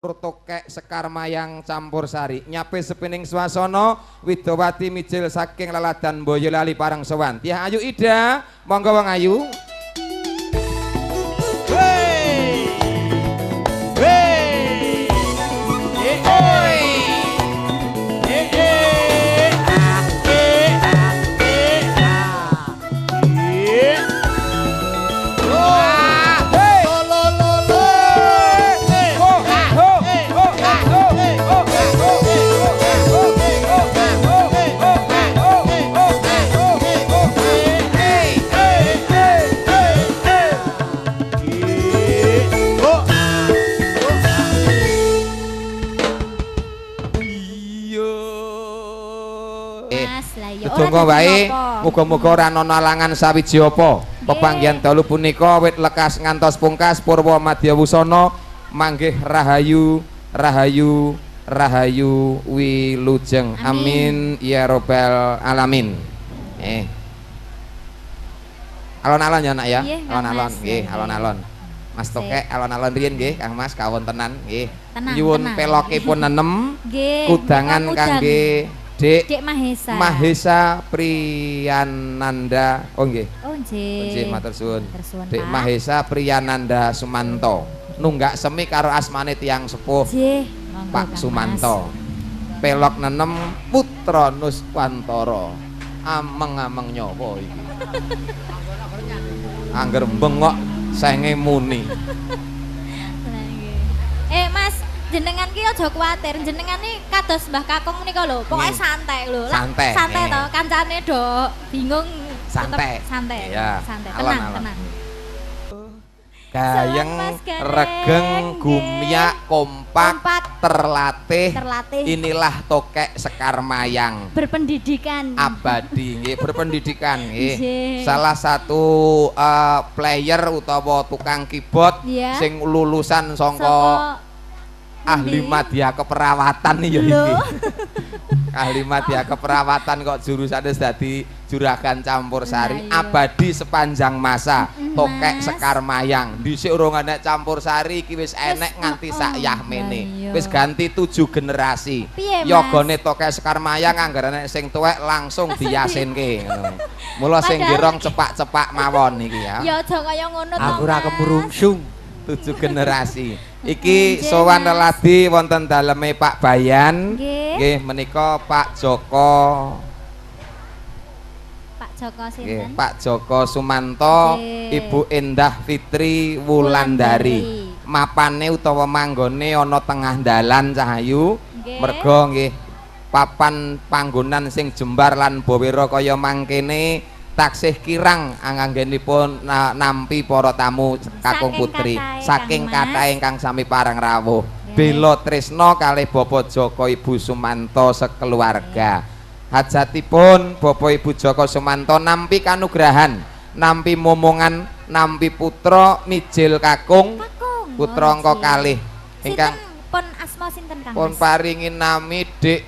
Tokek Sekar Mayang Campur Sari nyape sepining swasana Widowati mijil saking laladan Boyolali parang sowan. Tiah Ayu Ida, monggo wong ayu. Hey. Hey. Hey. Hey. Ah, eh, ah, eh, ah. Yeah. Ah, hey. Lo lo lo. Hey. Ho, ah, ho, ho, ah, ho, ho, ah, ho, ho, ah, ho, ho, ah, ho, ho, ah, ho, ho, ah, ho, ho, ah. Hey, hey, hey, hey, hey. Oh. Iya. Mas, lah ya ora Tetungga dadi wae, napa. muga-muga ora ana alangan sawiji apa. Pepanggihan dalu punika wit lekas ngantos pungkas purwa madya wusana manggih rahayu rahayu rahayu wilujeng. Amin ya robbal alamin. Alon-alon ya nak ya. Nggih, Kang Alon-alon Mas. nggih, alon-alon. Mas Tokek alon-alon riyin nggih Kang Mas kawontenan nggih. Tenang, Nyuwun tenang. pelokipun nenem Nggih, kudangan menika kudang. kangge Dik Dik Mahesa. Mahesa Priyananda. Oh nggih. Oh nggih. Nggih matur suwun. Matur suwun, Dik Pak. Mahesa Priyananda Sumanto. Nunggak semi karo asmane tiyang sepuh Nggih, monggo, Pak Kang Sumanto. Pelok nenem putra Nuswantara. Ameng-ameng nyawa iki. Angger bengok senge muni. Mas. Lah nggih. Mas, jenengan ki aja kuwatir, jenengan iki kados Mbah Kakung menika lho, pokoke Nggih. santai lho. Lah, Santai, Santai nggih. to, kancane do bingung tetep Santai. Santai. Iya, Santai, alon, tenang, alon. tenang. Gayeng, Mas Gareng, regeng, nggih. gumyak, kompak, Kompak. terlatih. Terlatih. Inilah Tokek Sekar Mayang. Berpendidikan. Abadi nggih, berpendidikan nggih. Nggih. Salah satu player utawa tukang keyboard Iya. sing lulusan saka Saka ahli endi? madya keperawatan ya Lho. iki. Ahli madya keperawatan kok jurusane dadi juragan campur sari Lah iya. abadi sepanjang masa. Tokek Mas. Sekar Mayang. Dhisik urung enek campur sari iki wis enek nganti sak yahmene. Lah iya. Wis ganti 7 generasi. Piye, Mas? Yogane Tokek Sekar Mayang anggar enek sing tuwek langsung diyasinke ngono. Mula sing Padahal- girong cepak-cepak mawon iki ya. Ya aja kaya ngono to. Aku ora Mas. kemrungsung. 7 generasi. Iki Nggih, sowan Mas. reladi wonten daleme Pak Bayan. Nggih. Nggih menika Pak Joko. Pak Joko Nggih, sinten? Pak Joko Sumanto, Nggih. Ibu Endah Fitri Wulandari. Wulandari. Mapane utawa manggone ana tengah dalan Cahayu. Nggih. Merga nggih papan panggonan sing jembar lan bawera kaya mangkene taksih kirang anganggenipun nampi para tamu kakung Saking putri kathahe, saking Kang Mas. kathahe ingkang sami parang rawuh. Nggih. Bela tresna kalih Bapak Joko Ibu Sumanto sekeluarga. Hajatipun Bapak Ibu Joko Sumanto nampi kanugrahan, nampi momongan, nampi putra mijil kakung, Kakung. putra Oh, angka nggih. kalih ingkang Sinten pun asma sinten Kang pun Mas? paringi nami Dik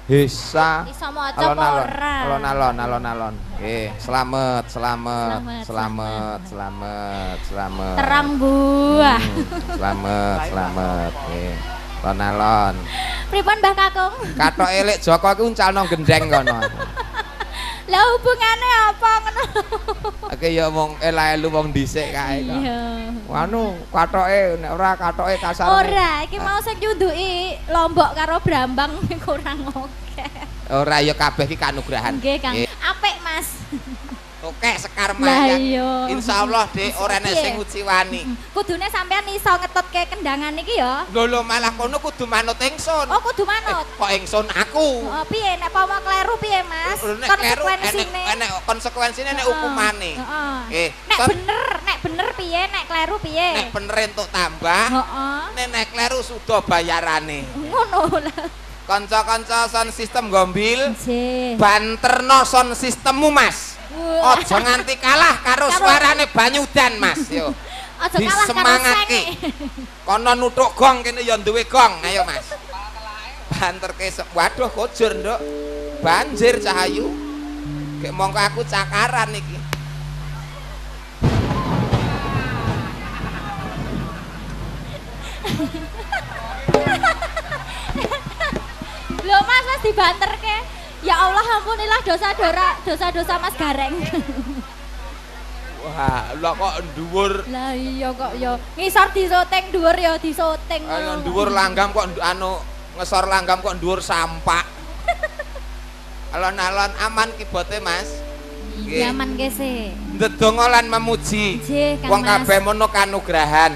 Mahesa. Iso maca apa Alon-alon, ora? alon-alon, alon-alon. Nggih, slamet, slamet, Slamet, slamet, slamet, slamet. Terang buah. Slamet, slamet. Nggih. Alon-alon. Pripun Mbah Kakung? Kathok elek Joko ki uncalno gendeng kono. Lah hubungane apa ngono? Oke ya wong ela-elu wong dhisik kae kok. Iya. Anu kathoke nek ora kathoke kasar. Ora, iki mau sing nyunduki lombok karo brambang kurang oke. Ora ya kabeh ki kanugrahan. Nggih, Kang. Nggih. Apik, Mas. Tokek Sekar Lah Mayang. iya. Insyaallah Dik ora enek Piye? sing nguciwani. Kudune sampean iso ngetutke kendangan iki ya. Lho lho malah kono kudu manut ingsun. Oh, kudu manut. Kok ingsun aku? Oh, piye nek pomo kleru piye, Mas? Lho, nek kleru enek Konsekuensine. enek konsekuensine enek Heeh. hukumane. Heeh. Nggih. Nek Kon- bener piye, nek kleru piye? Nek bener entuk tambah, Heeh. nek nek kleru sudah bayarane. Ngono lah. Kanca-kanca sound system gombil, Nggih. banterno sound systemmu Mas. Wah. Aja nganti kalah karo Karo- suarane Banyudan Mas. Yo. Aja kalah karo Disemangati. senge. Kono nuthuk gong kene ya duwe gong. Ayo Mas. Banterke waduh kojur nduk. Banjir Cahayu. Gek mongko aku cakaran iki. Lho Mas, Mas dibanterke. Ya Allah, ampunilah dosa-dosa Mas Gareng. Wah, lho kok dhuwur. Lah iya kok ya. Ngisor disoting, dhuwur ya disoting. Ayo dhuwur langgam kok anu ngesor langgam kok dhuwur sampak. Alon-alon aman kibote, Mas. Iya, aman kese. Ndedonga lan memuji. Wong kabeh mono kanugrahan.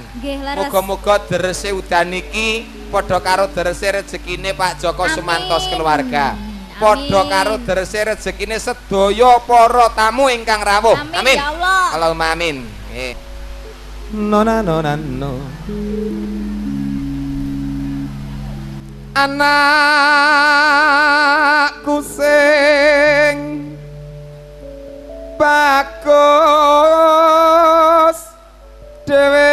Muga-muga derese udan iki padha karo derese rejekine Pak Joko Sumanto keluarga. Padha karo derese rejekine sedaya para tamu ingkang rawuh. Amin. Ya Allah. Allahumma amin. Nggih. Nona nona no. Anakku sing bagus dhewe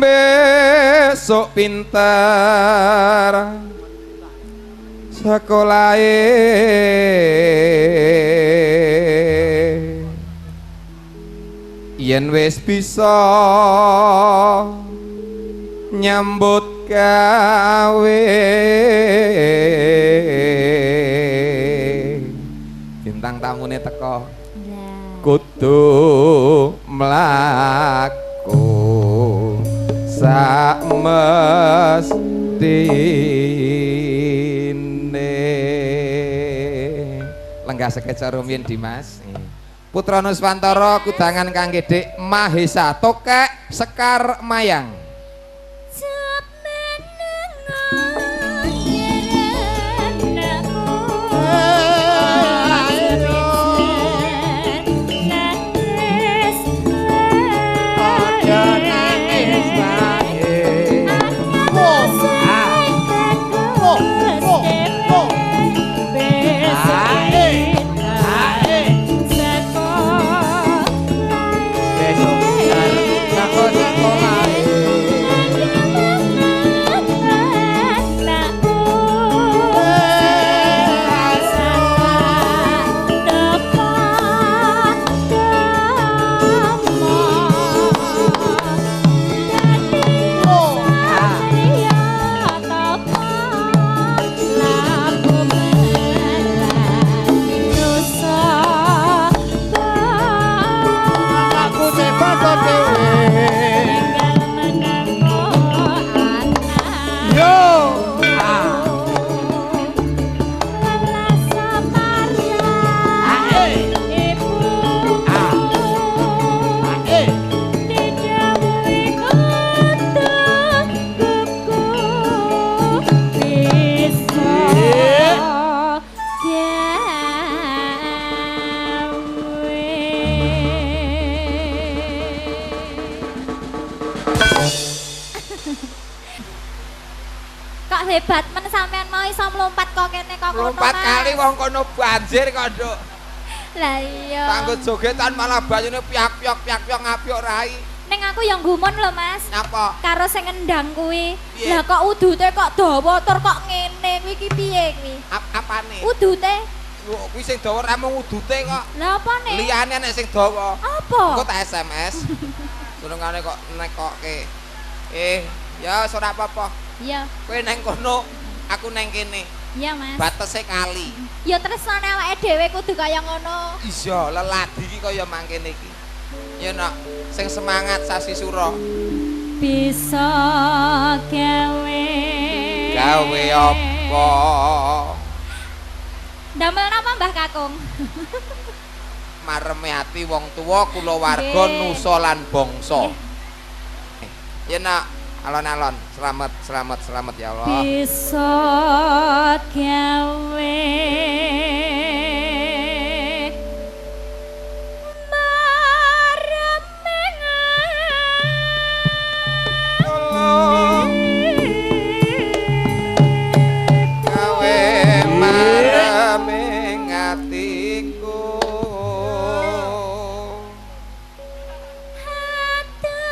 besok pinter sekolahe yen wis bisa nyambut gawe. Bintang tamune teko kudu mlaku sak mestine. Lenggah sekeca rumiyin Dimas. Putra Nuswantara kudangan kangge Dik Mahesa Tokek Sekar Mayang. Kok hebat men sampean mau iso mlompat kok kene kok kono. Lompat kali wong kono banjir kok, Nduk. Lah iya. Tanggo jogetan malah banyune piak-piak piak-piak ngapyok rai. Ning aku yang gumun lho, Mas. Napa? Karo sing ngendang kuwi. Lah kok udute kok dawa tur kok ngene kuwi iki piye kuwi? Apane? Udute. Kuwi sing dawa ra mung udute kok. Lah apane? Liyane nek sing dawa. Apa? Engko tak SMS. Senengane kok nekokke. Ya wis ora apa-apa. Iya. Kowe neng kono, aku neng kene. Iya, Mas. Batese kali. Ya tresnane awake dhewe kudu kaya ngono. Iya, leladi iki kaya mangkene iki. Ya nak, sing semangat sasi sura. Bisa gawe. Gawe apa? Damel napa Mbah Kakung? Mareme ati wong tuwa, kulawarga, nusa lan bangsa. Ya nak, alon-alon, selamat, selamat, selamat ya Allah. Bisa gawe mareme gawe mareme atiku. Bye.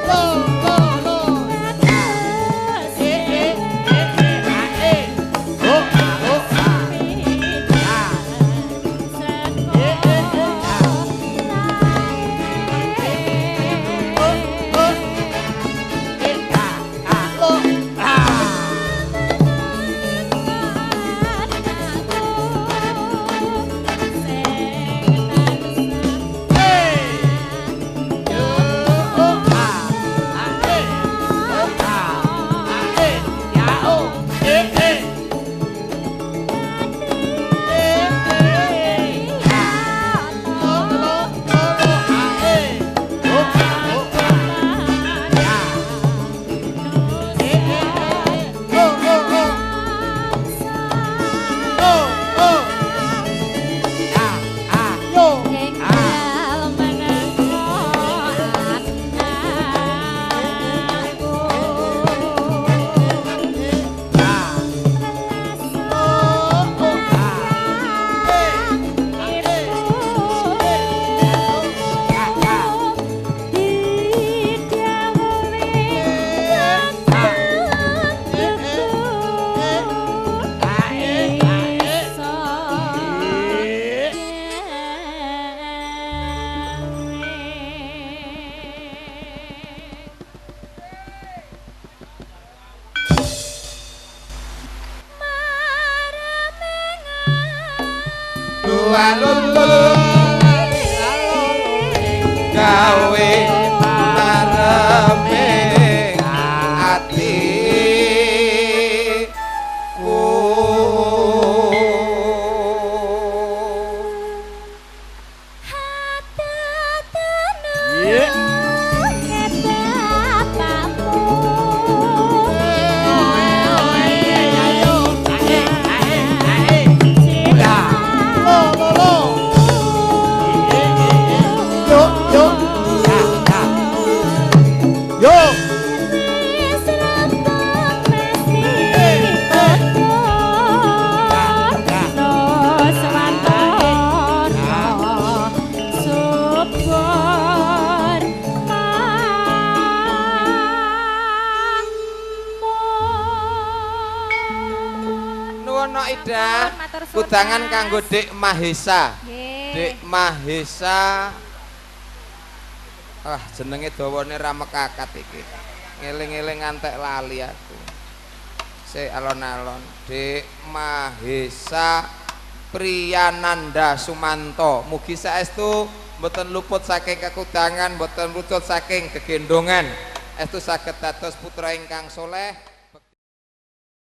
Lo lo lo. E e e e a e. O a o a. A. E e e a. O o. E a a lo a. Gawe mareme atiku. Ida, kudangan kanggo Dik Mahesa. Dik Mahesa. Ah, jenenge dawane ra mekakat iki. Ngeling-eling ngantek lali aku. Sik alon-alon. Dik Mahesa Priyananda Sumanto. Mugi saestu mboten luput saking kekudangan, mboten luput saking gegendongan. Estu saged dados putra ingkang soleh.